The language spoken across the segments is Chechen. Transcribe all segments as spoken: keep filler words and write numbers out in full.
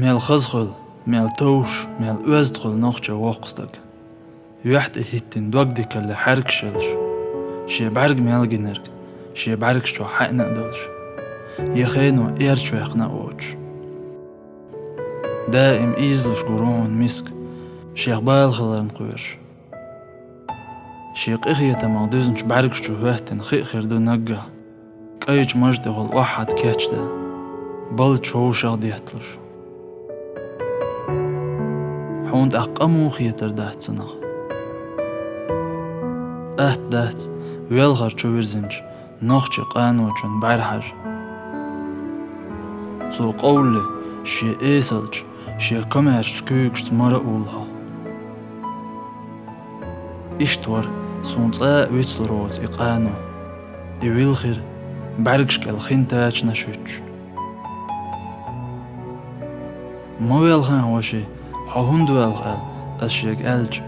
Мел хаза хуьлу, мел товш, мел оьзда хуьлу нохча воккха стаг. Юьхь тӀе хӀиттина дог дикалле хьаьргаш йолуш, шен бӀаьрг мел гинарг, шен бӀаьргаш чохь хьаьъна а долуш, я хено эрчаваьккхина а воцуш. Даим ийзалуш гур ву хьуна миска, шех бала хиларна кхоьруш. Шен къинхетамах дуьзначу бӀаьргаш чу хӀоьттина хи а хир ду наггахь, кӀайчу мажа тӀехула охьа хьатта кечдан, балдачу вовшах детталуш. Хьуна тӀаккха къа муха хетар дац цунах? Атта дац велхар чу вирзинчу нохча къаночун бӀаьрхьажа. Цо къовлале шен эсалчу, шен комаьршачу куьйгашца мара а вуллу хьо. Иштта вара, суна цкъа а вицлур воцу и къано, и вилхира, бӀаьргаш кӀел хин тачанаш хӀуьттуш. «Ма велхахьа, ваши, хьо хӀунда воьлху?» — аьлла, ас шега аьлча,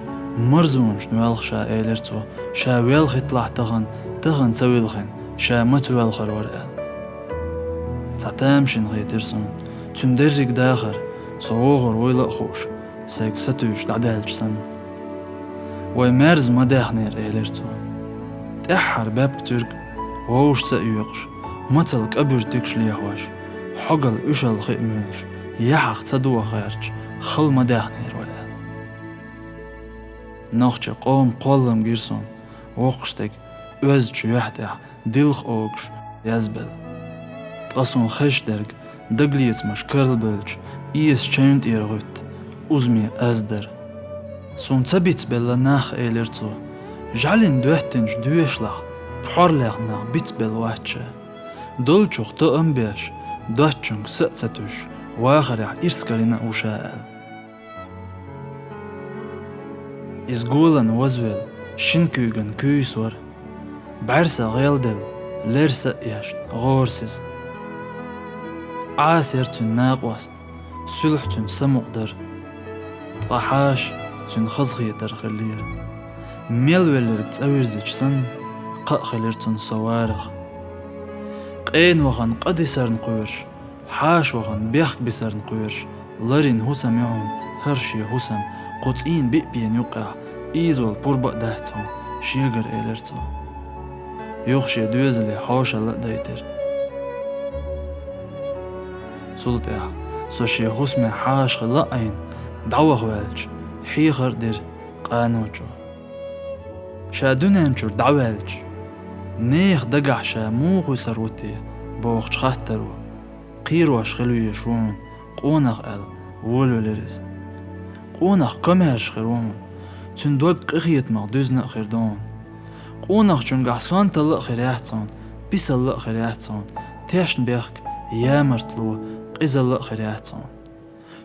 марзонашна воьлху ша, элира цо, ша велхийталахь тахана, тахана ца вилхина, ша маца воьлхур вара аьлла. Цхьа тамашийна хийтира суна, цуьнан дерриг дахар, со вогӀур вуйла а хууш, сайга сатуьйсуш дӀадаьлча санна. «Вай маьрза ма даьхнера», — элира цо. ТӀаьххьара баьпкан цуьрг вовшашца а йоькъуш, мацалла кӀа буьртигаш лехьош, хьогалла уьшалла хи а муьйлуш, яхьах ца доха гӀерташ, хала ма даьхнера вай аьлла. Нохча къоман кхоллам гира суна, воккхачу стеган оьздачу юьхь тӀехь дилха огуш язбелла. Ткъа суна хезаш дерг дагалецамаш карлабевлча, эса чевнна тӀера гӀуьтту узаме аз дара. Суна ца бицбелла нах, элира цо, жӀаьлин доьттинчу доьшалахь пхьор лехна нах бицбелла вац ша. Долчух тоам а беш, доцчуьнга са а ца туьйсуш, вахарехь ирс карийна а ву ша аьлла. Иза голан вазвелла, шина куьйган куьйса вара. БӀаьрса гӀелделла, лерса а эшна, гӀорасиза. Ӏаса яра цуьнан накъост, суьлхьа цуьнан самукъа дара. Ткъа хьаша цуьнан хазахетар хиллера. Мел велларг цӀа вирзича санна, кхаъ хилира цунна со варах. Къена вахана къа дисарна кхоьруш, хьаша вахана бехк бисарна кхоьруш, ларйина хӀусам ю хьуна хӀара шен хӀусам, кху цӀийнан биъ пена юккъехь ийзавала пурба а дац хьуна шегара, элира цо. Юха шен доьзале хьошалла а дайтира. Цул тӀаьхьа со шен хӀусаме хьаша хилла а Ӏийна, дӀаваха ваьлча, хьехар а дира къаночо. Ша дуьнен чуьра дӀаваьлча, нехан дагахь ша муха висар ву те бохучу хаттаро, кхерош хила везаш ву хьуна къонах аьлла, волавелира иза. Къонах комаьрша хир ву хьуна, цуьнан дог къинхетамах дуьзна а хир ду хьуна. Къонахчуьнгахь сонталла а хир яц хьуна, писалла а хир яц хьуна, тешнабехк, ямартло, къизалла а хир яц хьуна.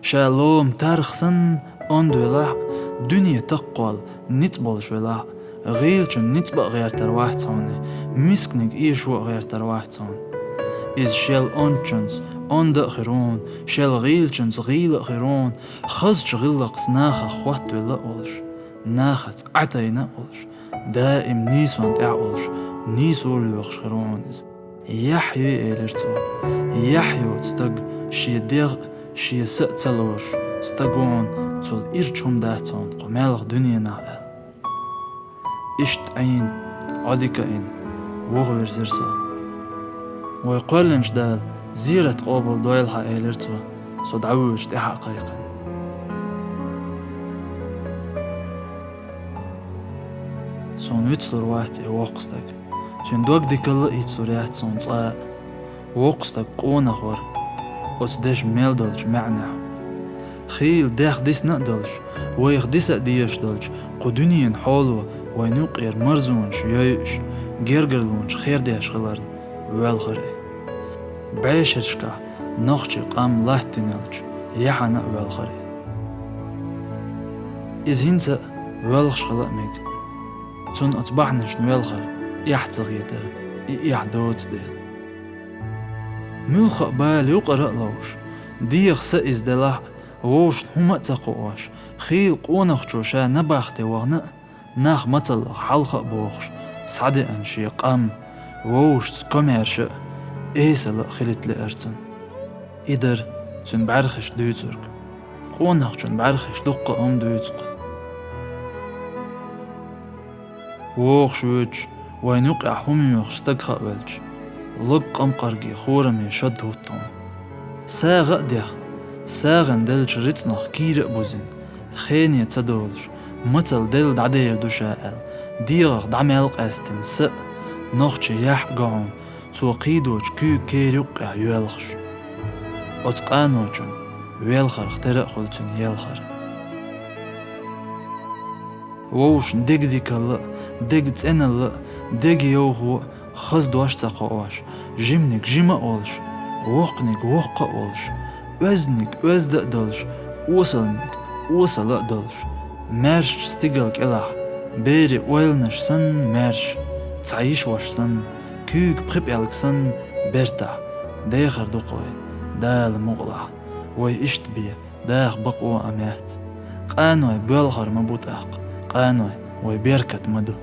Ша лома тарх санна онда велахь а, дуьне таккхол ницкъ болуш велахь а, гӀийлачун ницкъ бан а гӀертар вац хьуна, мисканиг эшо а гӀертар вац хьуна. Иза шел ондачунца онда а хир ву хьуна, шел гӀийлачунца гӀийла а хир ву хьуна, хазачу гӀиллакхца нахах хоттавелла а волуш, нахаца Ӏа тайна а волуш, даим нийсонна тӀехь а волуш, нийсо а лоьхуш хир ву хьуна иза. Яхь ю, элира цо. Яхь йоцу стаг шен дегӀ а, шен са а ца лоруш стаг ву хьуна, цул ирча хӀума дац хьуна кху маьлхан дуьненахь аьлла. Иштта Ӏийна, Ӏодика а йина, вуха вирзира со. Вай кхоьллинчу Дала зерат къобал дойла хьан, элира цо, со дӀавоьдучу тӀаьхьа а кхайкхина. Суна вицлур вац и воккха стаг. Цуьнан дог дикалла а йицлур яц суна цкъа а. Воккха стаг къонах вара, оцу дешан мел долчу маьӀнехь. Хийла дех дисна а долуш, вайх диса а дезаш долчу кху дуьненан хьоло вайна юккъера марзонаш йойуш, гергарлонаш хердеш хиларна воьлхура и. БӀешерашкахь нохчийн къам латтийна йолчу яхьана а воьлхура и. Иза хӀинца а воьлхуш хила а мега. Цунна оцу бахьанашна воьлхар эхь ца хетара, и эхь доцу дела. Муьлхха а бала юкъара а ловш, дегӀан са иза делахь а, вовшашна хӀума а ца кхоош, хийла къонахчо ша набахте вахана а, нах мацаллах хьалха а бохуш, схьадеана шен къам, вовшашца комаьрша а, эсала а хилийта лаьара цунна. И дара цуьнан бӀаьрхиш дуьйцург. Къонахчун бӀаьрхиш дуккха а хӀума дуьйцу-кх. ВогӀуш воьдуш, вайна юккъехь хӀума йоьхуш стаг хаа велча, лаг къамкъаргийн хораме шад хӀутту хьуна. СагӀа а дехна, сагӀина деллачу рицкъанах кийра а бузина, хене ца долуш, мацалла делла дӀадер ду ша аьлла, дегӀах дӀа мел къаьстина са а, нохчийн яхь а го хьуна, цо кхийдочу куьйга кера юккъехь йоьлхуш. Оцу къаночун велхарх тера а хуьлу цуьнан елхар. Вовшашна дегадикалла а, дега цӀеналла а, дега йовхо а хаза дош ца кхоош, жиманиг жима а волуш, воккханиг воккха а волуш, оьзданиг оьзда а долуш, осалниг осала а долуш, маьрша стигала кӀелахь, берийн ойланаш санна маьрша, цхьа йиша-ваша санна, куьйга пхи пӀелг санна бертахь, дехар ду-кх вай, Дала мукъалахь, вай иштта бен даха бакъо а ма яц. Къаной боьлхур ма бу тӀаккха, къаной вай беркат ма ду.